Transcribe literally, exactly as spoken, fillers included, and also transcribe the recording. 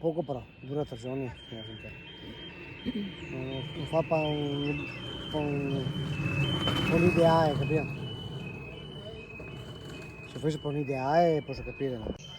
Poco però, dura tre giorni. No, no fa pa un, pa un, pa un'idea, capito? Se fose pa un'idea, poso capire, no?